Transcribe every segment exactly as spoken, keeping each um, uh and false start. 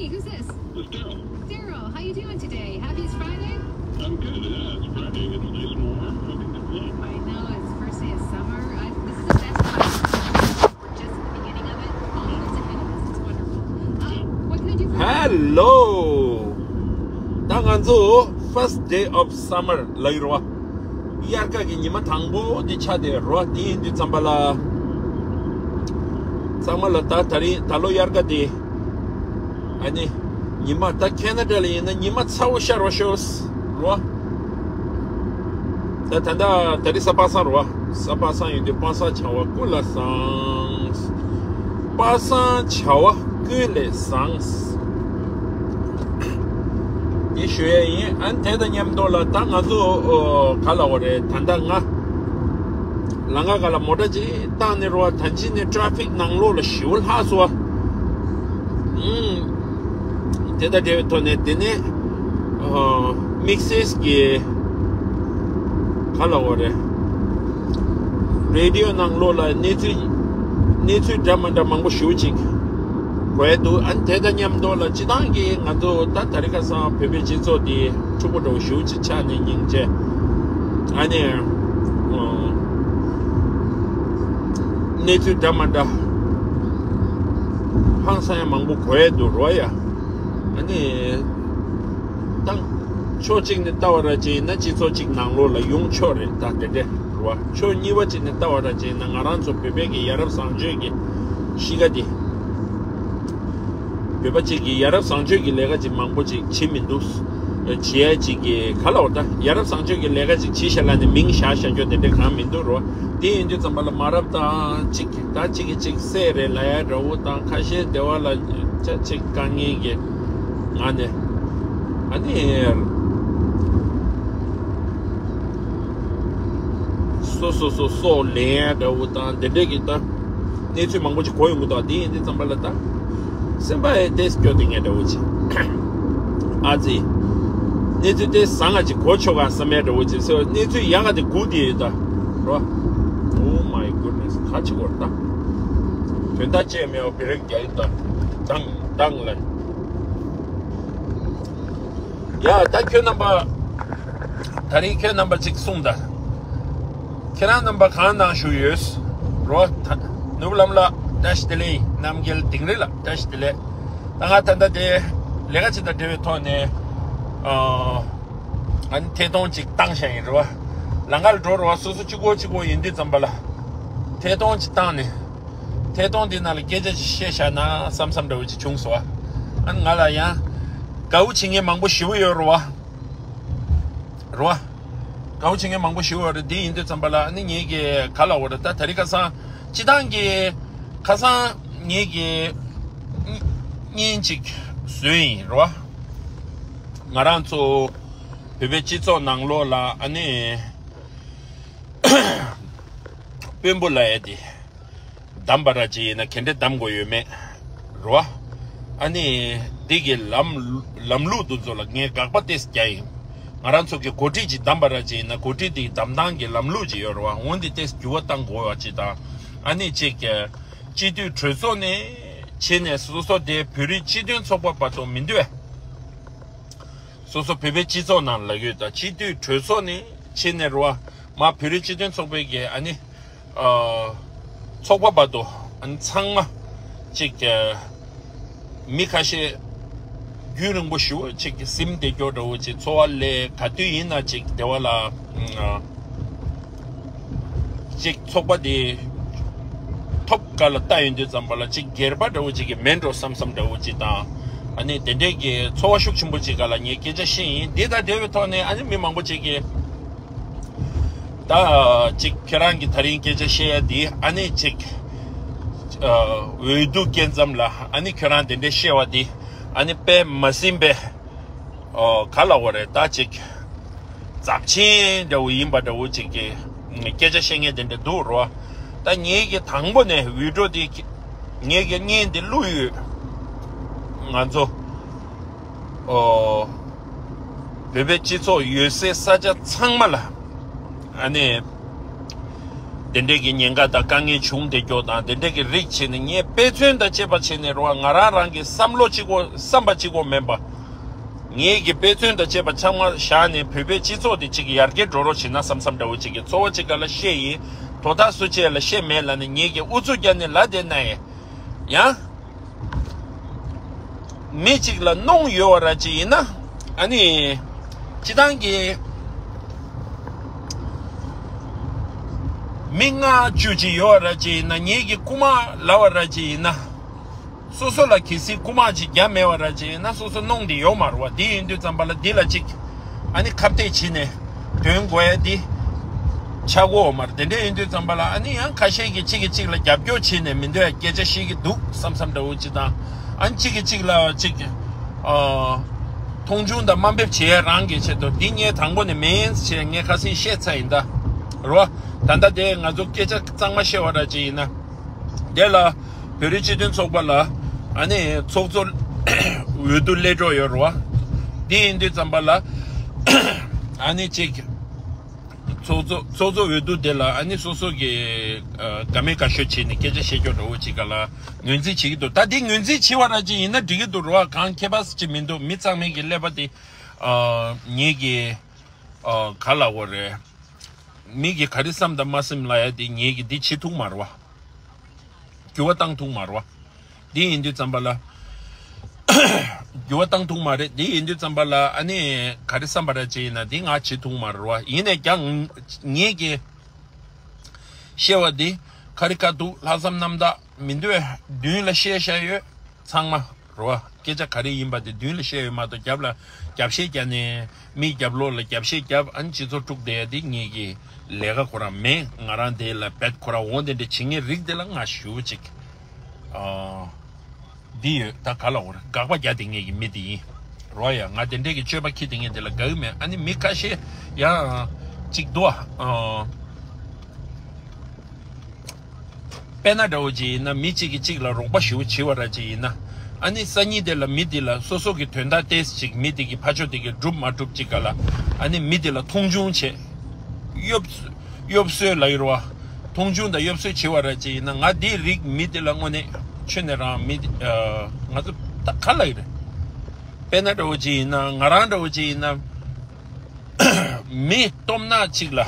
Who's this? It's Daryl. Daryl, how you doing today? Happy it's Friday? I'm good. Yeah, it's Friday. It's nice and warm. Hoping to paint. I know, it's the first day of summer. I, this is the best time. We're just at the beginning of it. All that's ahead of us. It's wonderful. Uh, what can I do for you? Hello. ད་ང་ཚོ་first day of summer་ལ་ཡོད་རེད་བ། དབྱར་ཁ་གི་ཉི་མ་དང་པོ་འདི་ཆགས་བསྡད་ཡོད་རེད་བ། དེ་ཡིན་དུས་ཙམ་པ་ལ། ཚང་མ་ལ་ད་དེ་རིང་ད་ལོ་དབྱར་ཁ་དེ། ཨ་ནི། ཉི་མ་ད་ཁེ་ན་ཌ་ལ་ཡིན་ན་ཉི་མ་ཚ་བོ་ཤར་བ་ཤོག་རོ། ད་ད་ད་ད་རི་ས་པ་སངས་རོ། ས་པ་སངས་ཡོད་དུས་པ་སངས་བྱ་བ་ཀུན་ལས་བཟང་། པ་སངས་བྱ་བ་ཀུན་ལས་བཟང་། དེ་ཞུ་ཡས་ཡིན། ཨ་ནི་དེ་དང་མཉམ་དུ་ལ་ད་ང་ཚོ་ག་ལ་བ་རེད། ད་ད་ང་ལ་ང་ག་ལ་མོ་ཊ་ཅིག་བཏང་ནས་རོ། ད་ཅི་ནས་ཊ་རེ་ཕིག་ནང་ལོགས་ལ་ཞེ་པོ་ལྷག་སོང་བ། ཨུམ། དེ་དང་འབྲེལ་བའི་ཐོག་ནས་དེ་ནས་ཨ་དམིགས་བསལ་གྱི་ག་ལ་བ་རེད། རེ་ཌི་ཡོ་ནང་ལོགས་ལ་གནས་ཚུལ་གནས་ཚུལ་འདྲ་མི་འདྲ་མང་པོ་ཞེ་པོ་ཅིག་གོ་ཡ་འདུག་ཨ་ནི་དེ་དང་མཉམ་དུ་ལ་སྤྱི་བཏང་གི་ང་ཚོ་ད་དེ་རིང་ཁ་སང་བོད་པའི་སྤྱི་ཚོགས་འདི་འཁྲུག་པོ་འདྲ་བོ་ཞེ་པོ་ཅིག་ཆགས་ནས་སྙིང་རྗེ། ཨ་ནི་ཨ་གནས་ཚུལ་འདྲ་མི་འདྲ་ཧང་སང་ཡ་མང་པོ་གོ་ཡ་འདུག་རོ་ཡ། ཨ་ནི། ད་ཕྱོགས་གཅིག་ནས་ལྟ་བ་ར་ཅིག་ཡིན་ན་སྤྱི་ཚོགས་གཅིག་ནང་ལོགས་ལ་ཡོང་ཆོག་རེད། ད་དེ་འདྲས་རེད་བ། ཕྱོགས་གཉིས་པ་གཅིག་ནས་ལྟ་བ་ར་ཅིག་ཡིན་ན་ང་རང་ཚོ་བོད་པའི་གི་ཡ་རབས་བཟང་སྤྱོད་ཀྱི་གཤིས་ཀ་འདི། བོད་པ་གཅིག་གིས་ཡ་རབས་བཟང་སྤྱོད་ཀྱི་ལས་ཀ་ཅིག་མང་པོ་ཅིག་བྱེད་མི་འདུག་བྱེད་ཡ་ཅིག་གི་ག་ལ་བ་ད་ཡ་རབས་བཟང་སྤྱོད་ཀྱི་ལས་ཀ་ཅིག་བྱེད་ཤག་ལབ་ནས་མིང་བཞག་བཞག་རྒྱུ་དེ་འདྲས་གང་མི་འདུག་རོ། དེ་ཡིན་དུས་ཙམ་པ་ལ་མ་རབས་དང་གཅིག་ད་གཅིག་གིས་གཅིག་བསད་རེད་ལབ་ཡ་འདྲ་བོ་དང་ཁ་ཤས་སྡེ་བ་ལ་ཅ་གཅིག་དཀའ་ངལ་གྱི་ང་ནས་ཨ་ནི་སོ་སོ་སོ་སོ་ལེན་ཡ་འདྲ་བོ་དང་དེ་འདྲས་ཀྱི་ད་གནས་ཚུལ་མང་པོ་ཅིག་གོ་ཡོང་གི་འདུག་དེ་ཡིན་དུས་ཙམ་པ་ལ་ད་སེམས་པ་ཡི་ཏེས་སྐྱོ་དེ་ངས་འདྲ་བོ་ཅིག་ཨ་ཙི་གནས་ཚུལ་དེ་བཟང་ང་ཅིག་གོ་ཆོག་ག་བསམ་ཡ་འདྲ་བོ་ཅིག་སེ་བ་གནས་ཚུལ་ཡག་ག་དེ་སྒུག་དེ་ཡོད་ད་རོ། Oh my goodness། ག་ཅིག་གོ་ར་ད་དོན་དག་ཅེས་མེད་པ་བི་རེག་རྒྱག་ཡོད་ད། དང་དང་ལ། ཡ་ད་ཁྱོད་རྣམ་པ། ད་རིང་ཁྱོད་རྣམ་པ་ཅིག་གསུངས་ད། ཁྱེད་རང་རྣམ་པ་གང་ནང་བཞུགས་ཡོད། རོ། ད་ནུབ་ལམ་ལ་བཀྲ་ཤིས་བདེ་ལེགས། རྣམ་རྒྱལ་དིང་རི་ལ་བཀྲ་ཤིས་བདེ་ལེགས། ད་ང་ད་ལྟ་དེ་ལས་ཀ་ཅིག་དང་འབྲེལ་བའི་ཐོག་ནས་ཨ་ཨ་ནི་ཐད་གཏོང་ཅིག་བཏང་བཞག་ཡིན་རོ། ལམ་ཁ་ལ་འགྲོ་རོ། སོ་སོ་གཅིག་པོ་གཅིག་པོ་ཡིན་དུས་ཙམ་པ་ལ་ཐད་གཏོང་ཅིག་བཏང་ནས་ཐད་གཏོང་འདི་ནང་ལ་སྐད་ཆ་ཅིག་བཤད་བཞག་ན་བསམ་བསམ་འདྲ་བོ་ཅིག་བྱུང་སོང་། ཨ་ནི་ང་ལ་ཡང་དགའ་བོ་བྱེད་མཁན་མང་པོ་ཞེ་པོ་ཡོད་རོ་བ། རོ། དགའ་བོ་བྱེད་མཁན་མང་པོ་ཞེ་པོ་ཡོད་རེད། འདི་ཡིན་དུས་ཙམ་པ་ལ་ཨ་ནི་ངེད་ཀྱི་ག་ལ་འོ་རེད། ད་ད་རིང་ཁ་སང་སྤྱི་བཏང་གི་ཁ་སང་ངེད་ཀྱི་བརྙན་ཅིག་བཟོས་ཡིན་རོ། ང་རང་ཚོ་བོད་པའི་སྤྱི་ཚོགས་ནང་ལོགས་ལ་ཨ་ནི་དཔོན་པོ་ལབ་ཡ་དེ་བདམས་པ་ར་ཅིག་ཡིན་ན་ག་འདྲ་བདམས་དགོས་ཡོད་མེད་རོ། ཨ་ནི་འདི་གི་ལམ་ལམ་ལུགས་དེ་ཚོ་ལ་ངས་དགག་པ་ཏོག་ཙམ་རྒྱག་ཡིན། ང་རང་ཚོ་གི་འགོ་ཁྲིད་ཅིག་བདམས་པ་ར་ཅིག་ཡིན་ན་འགོ་ཁྲིད་དེ་གི་བདམས་སྟངས་ཀྱི་ལམ་ལུགས་ཅིག་ཡོད་རེད་བ། འོ་འདི་ཏོག་ཙམ་འགྱུར་བ་གཏང་དགོས་པ་ཅིག་དང་། ཨ་ནི་གཅིག་གི་སྤྱི་འཐུས་གྲོས་ཚོགས་ནས་ཕྱི་ནས་སོ་སོ་དེ་བོད་རིགས་སྤྱི་མཐུན་ཚོགས་པ་བར་དུ་མི་འདུག་བས། སོ་སོ་བོད་པའི་སྤྱི་ཚོགས་ནང་ལ་ཡོད་ད། སྤྱི་འཐུས་གྲོས་ཚོགས་ནས་ཕྱི་ནས་རེད་བ། མ་བོད་རིགས་སྤྱི་མཐུན་ཚོགས་པའི་གི་ཨ་ནི་ཨ་ཚོགས་པ་བར་དུ་ཨ་ནི་ཚང་མ་གཅིག་གི་མི་ཁ་ཤས་རྒྱུན་རིང་པོ་ཞེ་པོ་ཅིག་གི་ཟིན་བསྡད་རྒྱུ་འདྲ་བོ་ཅིག་འཚོ་བ་ལས་ག་དུས་ཡིན་ན་ཅིག་སྡེ་བ་ལ་ཨ་ཅིག་ཚོགས་པ་དེ་ཐོབ་ག་ལ་ལྟ་ཡོང་དུས་ཙམ་པ་ལ་ཅིག་སྒེར་པ་འདྲ་བོ་ཅིག་གི་མེད་འགྲོ་བསམ་བསམ་འདྲ་བོ་ཅིག་དང་། ཨ་ནི་དེ་འདྲས་ཀྱི་ཚོར་བ་ཤུགས་ཆེན་པོ་ཅིག་ག་ལ་ངས་སྐད་ཆ་བཤད་ཡིན། འདི་དང་འབྲེལ་བའི་ཐོག་ནས་ཨ་ནི་མི་མང་པོ་ཅིག་གིས་ད་ཅིག་ཁྱེད་རང་གི་ད་རིང་སྐད་ཆ་བཤད་ཡ་འདི་ཨ་ནི་ཅིག་ཨ་འོས་བསྡུ་སྐབས་ཙམ་ལ་ཨ་ནི་ཁྱོད་རང་དེ་འདྲས་བཤད་པ་འདི་ཨ་ནི་དཔེ་མ་སྲིད་པའི་ཨོ་ག་ལ་བ་རེད། ད་ཅིག་ཚབས་ཆེན་འདྲ་བོ་ཡིན་པ་འདྲ་བོ་ཅིག་གི་སྐད་ཆ་བཤད་མཁན་དེ་འདྲ་འདུག་རོ། ད་ངེད་ཀྱི་དང་པོ་ནས་འོས་འགྲོ་འདི་ངེད་ཀྱི་བརྙན་འདི་བླུགས་ཡོད། ང་ཚོ་ཨོ་བོད་པའི་སྤྱི་ཚོགས་ཡོད་སའི་ས་ཆ་ཚང་མ་ལ་ཨ་ནི་ དེ་འདྲས་ཀྱི་ཉེན་ཁ་དང་དཀའ་ངལ་བྱུང་བསྡད་རྒྱུ་དང་དེ་འདྲས་ཀྱི་རིགས་བྱས་ནས་ངས་དཔེ་མཚོན་དང་བཅས་པ་བྱས་ནས་རེད་བ། ང་རང་རང་གི་བསམ་བློ་གཅིག་པོ་བསམ་པ་གཅིག་པོ་མིན་པ། ངེད་ཀྱི་དཔེ་མཚོན་དང་བཅས་པ་ཚང་མ་བཞག་ནས་བོད་པའི་སྤྱི་ཚོགས་དེ་གཅིག་ཡར་རྒྱས་འགྲོ་རོགས་བྱེད་ན་བསམ་བསམ་འདྲ་བོ་གཅིག་གི་ཚོར་བ་གཅིག་ག་ལ་བཤད་ཡིན། དོ་བདག་སུ་བྱས་ལ་བཤད་མེད་ལ་ནི་ངེད་ཀྱི་ཨུ་ཚུགས་རྒྱག་ནས་ལ་དེ་ན་ཡང་མི་གཅིག་ལ་གནོང་ཡོད་བ་ར་གཅིག་ཡིན་ན། ཨ་ནི་སྤྱི་བཏང་གི་མི་ལྔ་བཅུ་གཅིག་ཡོད་བ་ར་གཅིག་ཡིན་ན། ངེད་ཀྱི་རྐུ་མ་ལ་བ་ར་གཅིག་ཡིན་ན། སོ་སོ་ལ་གལ་སྲིད་རྐུ་མ་ཅིག་རྒྱབ་མེད་པ་ར་ཅིག་ཡིན་ན་སོ་སོ་གནོང་དེ་ཡོད་མ་རེད་བ། དེ་ཡིན་དུས་ཙམ་པ་ལ་འདི་ལ་ཅིག་ཨ་ནི་ཁ་གཏད་བྱས་ནས་དོན་དགོས་ཡ་དེ་ཆགས་ཀྱི་ཡོད་མ་རེད། དེ་འདྲ་ཡིན་དུས་ཙམ་པ་ལ་ཨ་ནི་ཡང་ཁ་ཤས་ཀྱིས་གཅིག་གིས་གཅིག་ལ་རྒྱབ་སྐྱོར་བྱས་ནས་མི་འདོད་ཡ་སྐད་ཆ་བཤད་ཀྱི་འདུག་བསམ་བསམ་འདྲ་བོ་ཅིག་དང་། ཨ་ནི་གཅིག་གིས་གཅིག་ལ་ཅིག་ཨ་མཐོང་ཆུང་དང་དམའ་འབེབས་བྱེད་ཡ་རང་གི་ཆེད་དུ་འདི་ངས་དང་པོ་ནས་མིན་ཞེས་ངས་ཁ་སང་བཤད་ཚར་ཡིན་ད་རོ། ད་ལྟ་དེ་ང་ཚོ་སྐད་ཆ་གཙང་མ་བཤད་པ་ར་ཅིག་ཡིན་ན། དེ་ལ་བོད་རིགས་སྤྱི་མཐུན་ཚོགས་པ་ལ་ཨ་ནི་ཚོགས་གཙོ་འོས་བསྡུ་སླེབས་འགྲོ་ཡོད་རེད་བ། དེ་ཡིན་དུས་ཙམ་པ་ལ་ཨ་ནི་གཅིག་ཚོགས་གཙོ་ཚོགས་གཙོ་འོས་བསྡུ་དེ་ལ་ཨ་ནི་སོ་སོ་གི་ཨ་དགའ་མེད་དགའ་ཤོས་བྱས་ནས་སྐད་ཆ་བཤད་རྒྱུ་འདྲ་བོ་ཅིག་ག་ལ་ངོས་འཛིན་བྱེད་ཀྱི་འདུག་ད་དེ་ངོས་འཛིན་བྱེད་པ་ར་ཅིག་ཡིན་ན་འགྲིག་གི་འདུག་རེད་བ། གང་ཁྱད་པར་ཅིག་མི་འདུག་མི་ཚང་མའི་གི་ཀླད་པ་དེ་ཨ་ངེད་ཀྱི་ཨ་ག་ལ་འོ་རེད། མི་གིས་ག་རེ་བསམ་དང་མ་བསམ་ལ་ཡ་དེ་ངེད་ཀྱིས་འདི་བྱེད་ཐུབ་མ་རེད་བ། འགྱུར་བ་བཏང་ཐུབ་མ་རེད་བ། འདི་ཡིན་དུས་ཙམ་པ་ལ། འགྱུར་བ་བཏང་ཐུབ་མ་རེད། འདི་ཡིན་དུས་ཙམ་པ་ལ་ཨ་ནི་ག་རེ་བསམ་པ་ར་ཅིག་ཡིན་ན་འདི་ང་བྱེད་ཐུབ་མ་རེད་བ། ཡིན་ནས་ཀྱང་ངེད་ཀྱིས་བཤད་པ་འདི་ཁ་རི་ཁ་ཐུག་ལྷག་བསམ་རྣམ་དག་མི་འདུག་མདུན་ལ་བཤད་བཞག་ཡོད་ཚང་མ། རོ། སྐད་ཆ་ག་རེ་ཡིན་པ་དེ་མདུན་ལ་བཤད་ཡོད་མ་གཏོགས་རྒྱབ་ལ་རྒྱབ་བཤད་རྒྱག་ནས་མིའི་རྒྱབ་ལོགས་ལ་རྒྱབ་བཤད་རྒྱབ་ཨ་ནི་སྤྱི་ཚོགས་དཀྲུག་བསྡད་ཡ་དེ་ངེད་ཀྱི་ལས་ཀ་ཁོ་རང་མེད། ང་རང་དེ་ལ་བེད་ཁོ་རང་འོང་དེ་འདྲ་བྱེད་མཁན་རིགས་དེ་ལ་ང་ཞུ་ཅིག་ཨ། འདི་ཡོད་ད་ག་ལ་འོར་དགག་པ་རྒྱག་དེ་ངེད་ཀྱི་མི་དེ་ཡིན། རོ་ཡ་ང་དེ་འདྲས་ཀྱི་སྤྱོད་པ་ཁྱི་དེ་ངེད་དེ་ལ་དགའ་གི་མེད། ཨ་ནི་མི་ཁ་ཤས་ཡང་ཅིག་འདུག་ཨ། དཔེར་ན་འདྲ་བོ་ཅིག་ཡིན་ན་མི་གཅིག་གིས་གཅིག་ལ་རོགས་པ་ཞེ་པོ་བྱེད་པ་ར་ཅིག་ཡིན་ན། ཨ་ནི་སང་ཉིན་དེ་ལ་མི་དེ་ལ་སོ་སོ་གི་དོན་དག་ཏོག་ཙམ་ཅིག་མི་དེ་གི་ཕ་ཕྱོགས་དེ་གི་སྒྲུབ་མ་སྒྲུབ་ཅིག་ག་ལ་ཨ་ནི་མི་དེ་ལ་མཐོང་ཆུང་བྱེད། གཡོ་གཡོ་ཟོལ་ལ་ཡོད་རེད་བ། མཐོང་ཆུང་དང་གཡོ་ཟོལ་བྱེད་པ་ར་ཅིག་ཡིན་ན་ང་དེའི་རིགས་མི་དེ་ལ་དངོས་གནས་ཆོས་ནས་རང་མི་དེ་ང་ཚོ་ད་ག་ལ་ཡོད་རེད། དཔེར་ན་འདྲ་བོ་ཅིག་ཡིན་ན་ང་རང་འདྲ་བོ་ཅིག་ཡིན་ན་མི་སྟོབས་ན་ཅིག་ལ།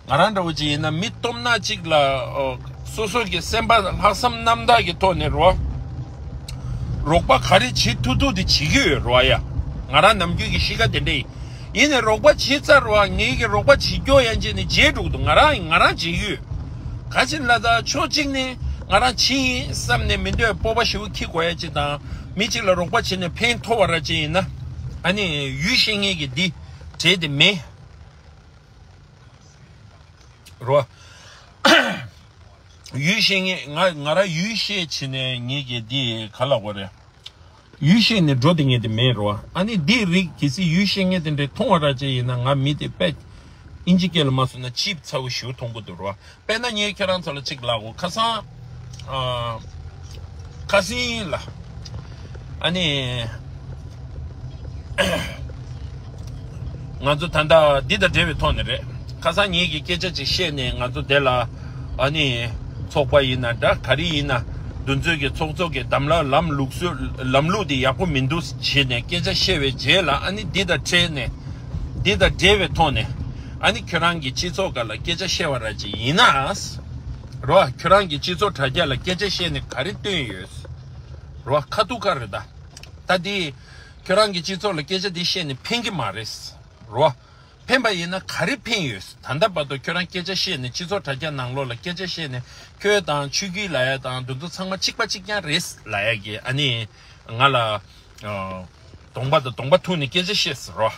ང་རང་འདྲ་བོ་ཅིག་ཡིན་ན་མི་སྟོབས་ན་ཅིག་ལ་ཨོ། སོ་སོ་གི་སེམས་པ་ལྷག་བསམ་རྣམ་དག་གི་ཐོག་ནས་རོ། རོགས་པ་ག་རེ་བྱེད་ཐུབ་ཐུབ་དེ་བྱེད་ཀྱི་ཡོད་རོ་ཡ། ང་རང་ནམ་རྒྱུན་གྱི་གཤིས་ཀ་དེ་འདྲ་ཡིན། ཡིན་ནས་རོགས་པ་བྱེད་ཚར་རོ་ངེད་ཀྱི་རོགས་པ་བྱེད་སྐྱོ་ཡན་ཆད་ནས་བརྗེད་འགྲོ་གི་འདུག་ང་རང་ཡིན་ང་རང་བརྗེད་ཀྱི་ཡོད། ག་ཅིག་ལ་ད་ཕྱོགས་གཅིག་ནས་ང་རང་བྱེད་ཡིན་བསམ་ནས་མི་འདོད་སྤོབས་པ་ཞེ་པོ་འཁྱེར་དགོས་ཡ་ཅིག་དང་མི་གཅིག་ལ་རོགས་པ་བྱེད་ནས་ཕན་ཐོགས་པ་ར་ཅིག་ཡིན་ན་ཨ་ནི་ཡུལ་ཤེས་མཁན་གྱི་འདི་གྲས་དེ་མེད། རོ། ཡུལ་ཤེས་ངེས་ང་ང་རང་ཡུལ་ཤེས་བྱས་ནས་ངེད་ཀྱི་འདི་ག་ལ་གོ་རེད། ཡུལ་ཤེས་ནས་འགྲོ་དེ་ངེས་དེ་མེད་རོ། ཨ་ནི་འདི་རིགས་གལ་སྲིད་ཡུལ་ཤེས་ངེས་དེ་འདྲའི་མཐོང་བ་ར་ཅིག་ཡིན་ན་ང་མི་དེ་དཔེ་ཨིན་ཇི་སྐད་ལ་མ་སོང་ན་ཆིབ་ཚ་བོ་ཞུ་མཐོང་གི་འདུག་རོ། དཔེར་ན་ངས་ཁྱེད་རང་ཚོ་ལ་གཅིག་ལབ་གོ་ཁ་སང་། ཨ། ཁ་སང་ལ། ཨ་ནི། ང་ཚོ་ད་ལྟ་འདི་དང་འབྲེལ་བའི་ཐོག་ནས་རེད། ཁ་སང་ངེད་ཀྱིས་སྐད་ཆ་ཅིག་བཤད་ནས་ང་ཚོ་དེ་ལ། ཨ་ནི། ཚོགས་པ་ཡིན་ན་འདྲ་ག་རེ་ཡིན་ན། འདུ་འཛོམས་ཀྱི་ཚོགས་གཙོ་གི་གདམ་ལ་ལམ་ལུགས་སྲོལ་ལམ་ལུགས་འདི་ཡག་པོ་མི་འདུག་བྱས་ནས་སྐད་ཆ་བཤད་པའི་རྗེས་ལ་ཨ་ནི་འདི་དང་འཕྲད་ནས། འདི་དང་འབྲེལ་བའི་ཐོག་ནས། ཨ་ནི་ཁྱོད་རང་གི་སྤྱི་ཚོགས་སྒང་ལ་སྐད་ཆ་བཤད་པ་ར་ཅིག་ཡིན་ན། རོ། ཁྱོད་རང་གི་སྤྱི་ཚོགས་དྲ་རྒྱ་ལ་སྐད་ཆ་བཤད་ནས་ག་རེ་སྟོན་ཡོད། རོ། ཁ་ཐུག་ཁ་རེད་ད། ད་དེ། ཁྱོད་རང་གི་སྤྱི་ཚོགས་ལ་སྐད་ཆ་དེ་བཤད་ནས་ཕན་གྱི་མ་རེད། རོ། ཕན་པ་ཡིན་ན་ག་རེ་ཕན་ཡོད། ད་ལྟ་བར་དུ་ཁྱོད་རང་སྐད་ཆ་བཤད་ནས་སྤྱི་ཚོགས་དྲ་རྒྱ་ནང་ལོགས་ལ་སྐད་ཆ་བཤད་ནས་ཁྱོད་དང་ཆོས་བརྒྱུད་ལ་ཡ་དང་འདི་ཚོ་ཚང་མ་གཅིག་པ་གཅིག་རྐྱང་རེད་ལབ་ཡ་གི་ཨ་ནི། ང་ལ། གདོང་པ་དང་གདོང་པ་ཐུག་ནས་སྐད་ཆ་བཤད་ཟེར་རོ།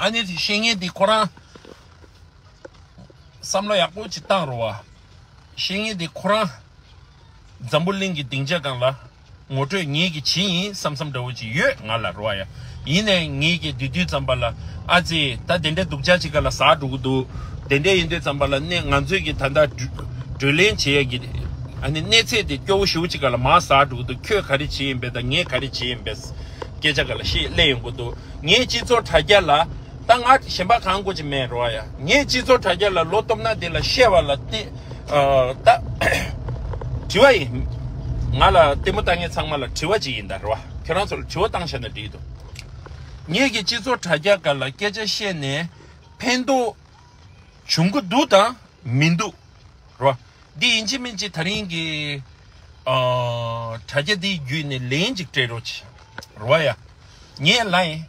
ཨ་ནི་བཤད་མཁན་འདི་ཁོ་རང་བསམ་བློ་ཡག་པོ་ཅིག་བཏང་རོགས་བ། བཤད་མཁན་འདི་ཁོ་རང་འཛམ་བུ་གླིང་གི་སྡིངས་ཆ་སྒང་ལ་ངོ་སྤྲོད་ངེད་ཀྱིས་བྱེད་ཡིན་བསམ་བསམ་འདྲ་བོ་ཅིག་ཡོད་ང་ལ་རོགས་བ་ཡ། ཡིན་ནའི་ངེད་ཀྱིས་དེ་དུས་ཙམ་པ་ལ་ཨ་ཙི་ད་དེ་འདྲའི་སྡུག་ཅག་ཅིག་ག་ལ་ཟ་འགྲོ་གི་འདུག་དེ་འདྲའི་ཡིན་དུས་ཙམ་པ་ལ་ནས་ང་ཚོས་ཀྱི་ད་ལྟ་བགྲོ་གླེང་བྱེད་ཡ་གི་ཨ་ནི་གནས་ཚད་དེ་སྐྱོ་བོ་ཞེ་པོ་ཅིག་ག་ལ་མར་ཟ་འགྲོ་གི་འདུག་ཁྱོད་ག་རེ་བྱེད་ཡིན་པས་དང་ངས་ག་རེ་བྱེད་ཡིན་པས་སྐད་ཆ་ག་ལ་བཤད་སླེབས་ཡོང་གི་འདུག་ངའི་སྤྱི་ཚོགས་དྲ་རྒྱ་ལ་ ད་ང་གཞན་པ་གང་དགོས་ཀྱི་མེད་རོ་ཡ། ངས་སྤྱི་ཚོགས་དྲ་རྒྱ་ལ་ལོ་སྟོབས་ན་དེ་ལ་བཤད་པ་ལ་ཏི་ཨ་ད་དྲི་བ་ཡིན། ང་ལ་ལྟད་མོ་ལྟ་མཁན་ཚང་མ་ལ་དྲི་བ་ཅིག་ཡིན་ད་རོ། ཁྱོད་རང་ཚོ་ལ་དྲི་བ་བཏང་བཞག་ན་འགྲིག་འདུག་ངས་ཀྱི་སྤྱི་ཚོགས་དྲ་རྒྱ་སྒང་ལ་སྐད་ཆ་བཤད་ནས་ཕན་ཐོགས་བྱུང་གི་འདུག་དང་མི་འདུག་རོ། འདི་ཡིན་གཅིག་མིན་གཅིག་ད་རིང་གི་ཨ་དྲ་རྒྱ་འདི་བརྒྱུད་ནས་ལན་ཅིག་སྤྲད་རོགས་གྱིས། རོ་ཡ། ངས་ལབ་ཡིན།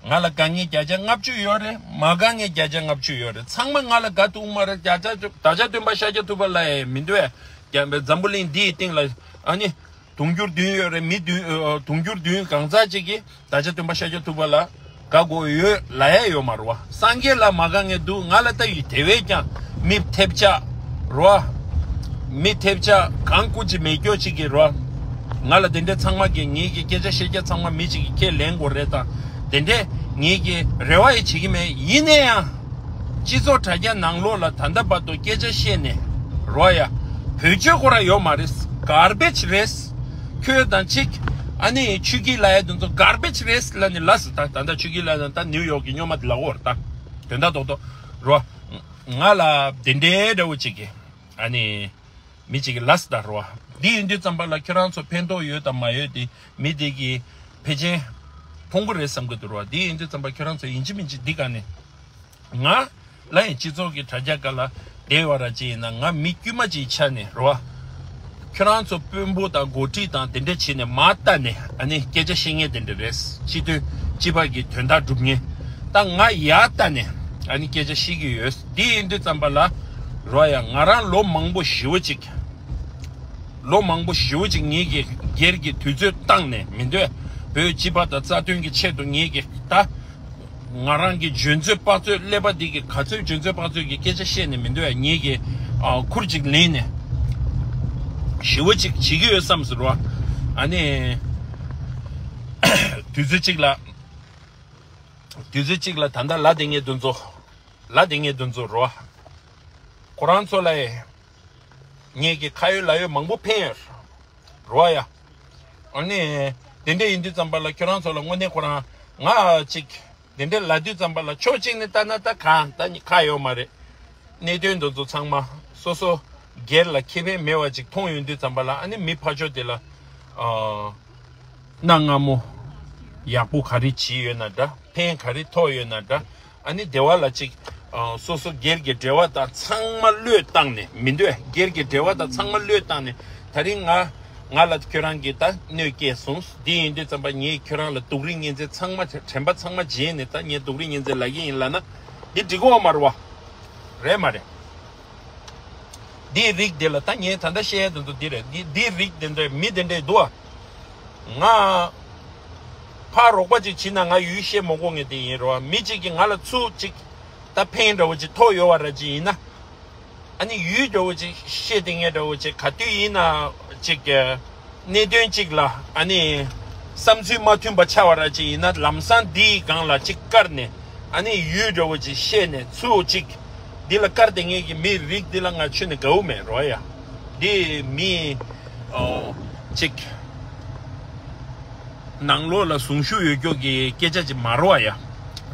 ང་ལ་དགའ་ངེས་བརྒྱ་ཆ་ལྔ་བཅུ་ཡོད་རེད། མ་དགའ་ངེས་བརྒྱ་ཆ་ལྔ་བཅུ་ཡོད་རེད། ཚང་མ་ང་ལ་དགའ་ཐུབ་མ་རེད། བརྒྱ་ཆ་བརྒྱ་ཆ་བདུན་པ་ཤཱཀྱ་ཐུབ་པ་ལབ་ཡས་མི་འདུག་ཨེ། རྒྱ་འཛམ་བུ་གླིང་འདིའི་སྟེང་ལ་ཨ་ནི་དུང་ཕྱུར་བདུན་ཡོད་རེད། མི་བདུན་ཨ་དུང་ཕྱུར་བདུན་གང་ཟག་ཅིག་གིས་བརྒྱ་ཆ་བདུན་པ་ཤཱཀྱ་ཐུབ་པ་ལ་དགའ་དགོས་ཡོད་ལབ་ཡས་ཡོད་མ་རེད་བ། སངས་རྒྱས་ལ་མ་དགའ་མཁན་འདུག་ང་ལ་ལྟ་ཡི་དེ་བས་ཀྱང་མི་ཐེབས་ཆག་རེད་བ། མི་ཐེབས་ཆག་གང་སྐུ་ཅི་མེད་སྐྱོ་ཅིག་གི་རེད་བ། ང་ལ་དེ་འདྲའི་ཚང་མ་གི་ངེད་ཀྱི་སྐད་ཆ་བཤད་རྒྱ་ཚང་མ་མི་ཅིག་གི་ཁས་ལེན་དགོས་རེད་དང་དེ་འདྲའི་ངེད་ཀྱི་རེ་བ་ཡི་བྱེད་ཀྱི་མེད། ཡིན་ན་ཡང་སྤྱི་ཚོགས་དྲ་རྒྱ་ནང་ལོགས་ལ་ད་ལྟ་བར་དུ་སྐད་ཆ་བཤད་ནས་རོ་ཡ། བེད་སྤྱོད་ཁོ་ར་ཡོད་མ་རེད། གར་བེཇ་རེད། ཁྱོད་དང་གཅིག་ཨ་ནི་ཆོས་སྐྱིད་ལབ་ཡ་དེ་ཚོ་གར་བེཇ་རེད་ལབ་ནས་ལབ་སོང་། ད་ད་ལྟ་ཆོས་སྐྱིད་ལབ་ན་ད་ནིའུ་ཡོག་གི་སྨྱོན་མ་དེ་ལབ་ཡོད་རེད། ད་དོན་དག་རྡོག་རྡོག་རོ། ང་ལ་དེ་འདྲའི་འདྲ་བོ་ཅིག་གི་ཨ་ནི་མི་ཅིག་གི་ལབ་སོང་ད་རོ། འདི་ཡིན་དུས་ཙམ་པ་ལ་ཁྱོད་རང་ཚོ་ཕན་ཐོགས་ཡོད་དང་མ་ཡོད་དེ་མི་དེ་གི་ཕལ་ཆེར་མཐོང་གི་རེད་བསམ་གི་འདུག་རོ། འདི་ཡིན་དུས་ཙམ་པ་ཁྱོད་རང་ཚོ་ཡིན་གཅིག་མིན་གཅིག་འདི་ག་ནས། ང་ལ་ཡང་སྤྱི་ཚོགས་ཀྱི་དྲ་རྒྱ་སྒང་ལ་བསྡད་ཡོད་ར་ཅིག་ཡིན་ན་ང་མི་དཀྱུས་མ་ཅིག་ཆགས་ནས་རོ། ཁྱོད་རང་ཚོ་དཔོན་པོ་དང་འགོ་ཁྲིད་དང་དེ་འདྲ་བྱས་ནས་མར་ལྟ་ནས་ཨ་ནི་སྐད་ཆ་བཤད་མཁན་དེ་འདྲ་རེད། སྤྱི་དོན་སྤྱི་པ་གི་དོན་དག་སྒྲུབ་མཁན། ད་ང་ཡར་ལྟ་ནས་ཨ་ནི་སྐད་ཆ་བཤད་ཀྱི་ཡོད། འདི་ཡིན་དུས་ཙམ་པ་ལ་རོ་ཡ། ང་རང་ལོ་མང་པོ་ཞེ་པོ་ཅིག་ལོ་མང་པོ་ཞེ་པོ་ཅིག་ངེད་ཀྱི་སྒེར་གྱི་དུས་ཚོད་བཏང་ནས་མི་འདོད། བོད་སྤྱི་པ་དང་རྩ་དོན་གྱི་ཆེད་དུ་ངེད་ཀྱི་ད། ང་རང་གི་འཇོན་ཚོད་དཔག་ཚོད་ཀླད་པ་འདི་གི་ག་ཚོད་འཇོན་ཚོད་དཔག་ཚོད་ཀྱི་སྐད་ཆ་བཤད་ནས་མི་འདོད་ཡ། ངེད་ཀྱི་ཨ་ཁུར་ཅིག་ལེན་ནས་ཞི་བ་ཅིག་བྱེད་ཀྱི་ཡོད་བསམ་ཟེར་བ། ཨ་ནི། དུས་ཚོད་ཅིག་ལ། དུས་ཚོད་ཅིག་ལ་ད་ལྟ་ལ་དེ་ངེད་དུ་ཚོ། ལ་དེ་ངེད་དུ་ཚོ་རོ། ཁོ་རང་ཚོ་ལ་ཡ། ངེད་ཀྱི་ཁ་ཡོད་ལག་ཡོད་མང་པོ་ཕན་ཡོད། རོ་ཡ། ཨ་ནི། དེ་འདྲ་ཡིན་དུས་ཙམ་པ་ལ་ཁྱོད་རང་ཚོ་ལ་དངོས་གནས་ཁོ་རང་ང་ཅིག་དེ་འདྲ་ལབ་དུས་ཙམ་པ་ལ་ཕྱོགས་གཅིག་ནས་ལྟ་ན་ད་གང་ད་ཁག་ཡོད་མ་རེད། གནད་དོན་འདི་ཚོ་ཚང་མ་སོ་སོ་སྒེར་ལ་ཁེ་ཕན་མེད་པ་ཅིག་མཐོང་ཡོང་དུས་ཙམ་པ་ལ་ཨ་ནི་མི་ཕར་ཕྱོགས་དེ་ལ་ཨ་གནའ་སྔ་མོ་ཡག་པོ་ག་རེ་བྱས་ཡོད་ན་འདྲ། ཕན་ག་རེ་ཐོགས་ཡོད་ན་འདྲ། ཨ་ནི་སྡེ་བ་ལ་ཅིག་ཨ་སོ་སོ་སྒེར་གྱི་འབྲེལ་བ་དང་ཚང་མ་བློས་བཏང་ནས་མི་འདོད། སྒེར་གྱི་འབྲེལ་བ་དང་ཚང་མ་བློས་བཏང་ནས་ད་རིང་ང་ང་ལ་ཁྱོད་རང་གིས་ད་གནོད་སྐྱེལ་སོང་། འདི་ཡིན་དུས་ཙམ་པ་ངས་ཁྱོད་རང་ལ་སྡུག་རུས་ངན་ཚད་ཚང་མ་དྲན་པ་ཚང་མ་བརྗེད་ནས་ད་ངས་སྡུག་རུས་ངན་ཚད་ལབ་ཀྱི་ཡིན་ལབ་ན་འདི་འགྲིག་གི་ཡོད་མ་རེད་བ། རེད་མ་རེད། འདིའི་རིགས་འདི་ལ་ད་ངས་ད་ལྟ་བཤད་ཡ་དེ་ཚོ་འདི་རེད། འདི་འདིའི་རིགས་དེ་འདྲའི་མི་དེ་འདྲས་འདུག་ཨ། ང་ཕར་རོགས་པ་ཅིག་བྱེད་ན་ང་ཡུལ་བཤད་མ་དགོས་ངེས་དེ་ཡིན་རོ། མི་གཅིག་གིས་ང་ལ་ཚུར་ཅིག་ད་ཕན་འདྲ་བོ་ཅིག་ཐོགས་ཡོད་བ་ར་ཅིག་ཡིན་ན། ཨ་ནི་ཡུལ་འདྲ་བོ་ཅིག་བཤད་དེ་ངས་འདྲ་བོ་ཅིག་ག་དུས་ཡིན་ན་ཅིག་གནད་དོན་གཅིག་ལ་ཨ་ནི་བསམ་ཚུལ་མ་མཐུན་པ་ཆགས་པ་ར་ཅིག་ཡིན་ན་ལམ་སང་འདིའི་སྒང་ལ་ཅིག་བཀར་ནས་ཨ་ནི་ཡུལ་འདྲ་བོ་ཅིག་བཤད་ནས་ཚུར་ཅིག་འདི་ལ་བཀར་ཏེ་ངེད་ཀྱི་མི་རིགས་འདི་ལ་ང་ཆུ་ནས་དགའ་བོ་མེད་རོ་ཡ། འདི་མི་ཨོ་ཅིག་ནང་ལོགས་ལ་གཟུངས་གཞུག་ཡོད་རྒྱུ་གི་སྐད་ཆ་ཅིག་མ་རོ་ཡ།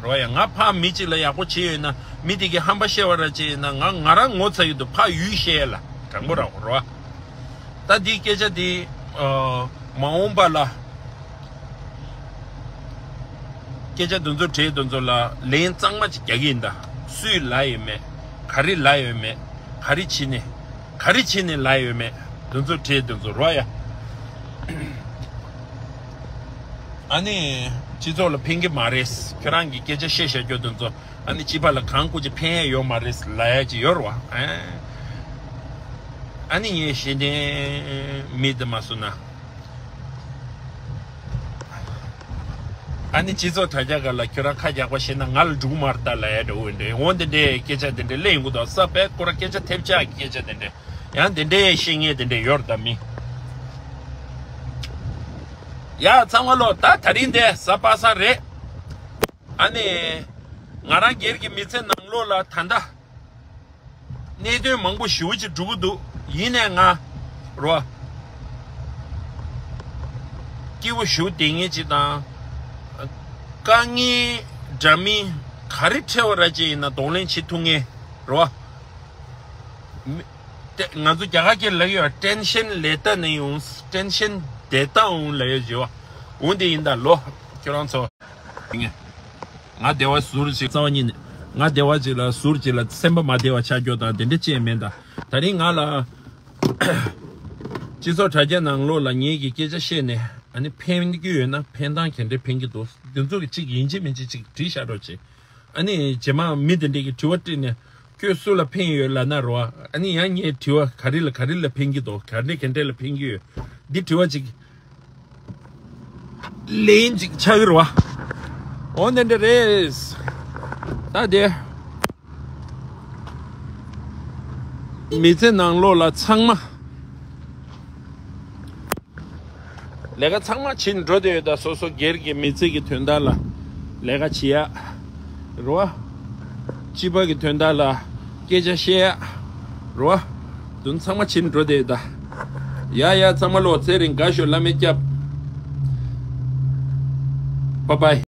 རོ་ཡ། ང་ཕ་མི་གཅིག་ལ་ཡག་པོ་བྱས་ཡོད་ན་མི་དེ་གི་ཧམ་པ་བཤད་པ་ར་ཅིག་ཡིན་ན་ང་ང་རང་ངོ་ཚ་ཡོད་དུ་ཕ་ཡུལ་བཤད་ལ་དྲང་པོ་ར་རོ། ད་འདི་སྐད་ཆ་འདི་ཨ་མ་འོངས་པ་ལ་སྐད་ཆ་འདི་ཚོ་བྲིས་འདི་ཚོ་ལ་ལན་གཙང་མ་ཅིག་རྒྱག་གི་ཡིན་ད། སུས་ལབ་ཡོད་མེད། ག་རེ་ལབ་ཡོད་མེད། ག་རེ་བྱས་ནས་ག་རེ་བྱས་ནས་ལབ་ཡོད་མེད། འདི་ཚོ་བྲིས་འདི་ཚོ་རོ་ཡ། ཨ་ནི་སྤྱི་ཚོགས་ལ་ཕན་གི་མ་རེད། ཁྱོད་རང་གི་སྐད་ཆ་བཤད་བཤད་རྒྱུ་འདི་ཚོ་ཨ་ནི་སྤྱི་པ་ལ་གང་དགོས་ཀྱི་ཕན་ཡ་ཡོད་མ་རེད་ལབ་ཡ་ཅིག་ཡོད་རེད་བ། ཨ་ནི་ངས་ཤེས་ལྡན་མི་འདི་མ་སུ་ན། ཨ་ནི་སྤྱི་ཚོགས་དྲ་རྒྱ་སྒང་ལ་ཁྱོད་རང་ཁ་རྒྱག་པ་ཤེས་ན་ང་ལ་འགྲིག་མ་རེད་ད་ལབ་ཡ་འདྲ་བོ་འདྲ་འོ་འདི་འདྲའི་སྐད་ཆ་འདི་འདྲ་གླེང་དགོས་དང་ས་པའི་སྐོར་སྐད་ཆ་ཐེབས་ཆག་གི་སྐད་ཆ་འདི་འདྲ་ཡང་འདི་འདྲའི་ཤེས་ངེས་འདི་འདྲ་ཡོད་རེད་ད་མི། ཡ་ཚང་མ་ལོ་ད་ད་རིང་འདི་གཟའ་པ་སངས་རེད། ཨ་ནི། ང་རང་སྒེར་གྱི་མི་ཚེ་ནང་ལོགས་ལ་ད་ལྟ། གནད་དོན་མང་པོ་ཞེ་པོ་ཅིག་འགྲོ་གི་འདུག་ཡིན་ནའི་ང་རོ། སྐྱིད་པོ་ཞེ་པོ་བསྡད་མཁན་ཅིག་དང་། དཀའ་ངལ་འདྲ་མིན་ ག་རེ་འཕྲད་པ་ར་ཅིག་ཡིན་ན་གདོང་ལེན་བྱེད་ཐུབ་ངེས་རེད་བ། མི་ཏེ་ང་ཚོ་རྒྱ་གར་སྐད་ལབ་ཡོད། ཊེན་ཤན་ལེ་ཏ་ནི་ཡོང་། ཊེན་ཤན་ལེ་ཏ་འོང་ལབ་ཡོད་ཅེས་བ། འོང་དེ་ཡིན་ད་ལོ་ཁྱོད་རང་ཚོ། ང་བདེ་བ་ཟུར་ཞིག་རྩ་བ་ཉིད་ནས་ང་བདེ་བ་ཅིག་ལ་ཟུར་ཅིག་ལ་སེམས་པ་མ་བདེ་བ་ཆགས་རྒྱུ་དང་དེ་འདྲ་ཅིག་མེད་ད། ད་རིང་ང་ལ་སྤྱི་ཚོགས་དྲ་རྒྱ་ནང་ལོགས་ལ་ངེད་ཀྱི་སྐད་ཆ་བཤད་ནས་ཨ་ནི་ཕན་གྱི་ཡོད་ན་ཕན་སྟངས་ག་འདྲ་ཕན་གྱི་འདུག་འདི་ཚོ་གི་གཅིག་ཡིན་གཅིག་མིན་གཅིག་གཅིག་བྲིས་བཞག་རོགས་བྱེད། ཨ་ནི་རྗེས་མ་མི་དེ་འདྲས་ཀྱི་དྲི་བ་དྲིས་ནས་ཁྱོད་སུ་ལ་ཕན་ཡོད་ལབ་ན་རོ། ཨ་ནི་ཡང་ངས་དྲི་བ་ག་རེ་ལ་ག་རེ་ལ་ཕན་གྱི་འདུག་ག་འདྲས་ག་འདྲས་ལ་ཕན་གྱི་ཡོད། འདི་དྲི་བ་གཅིག་ལན་གཅིག་ཆགས་ཀྱི་རེད་བ། འོ་འདི་འདྲ་རེད། ད་དེ་མི་ཚེ་ནང་ལོགས་ལ་ཚང་མ་ལས་ཀ་ཚང་མ་བྱེད་འགྲོ་བསྡད་ཡོད། ད་སོ་སོ་སྒེར་གྱི་མི་ཚེ་གི་དོན་དག་ལ་ལས་ཀ་བྱེད་ཡ་རེད་བ། སྤྱི་པ་གི་དོན་དག་ལ་སྐད་ཆ་བཤད་ཡ་རེད་བ། དོན་ཚང་མ་བྱེད་འགྲོ་བསྡད་ཡོད་ད། ཡ་ཡ་ཚང་མ་ལོ་ཚེ་རིང་དགའ་ཤོག་བླ་མས་སྐྱབས། བ་བའི།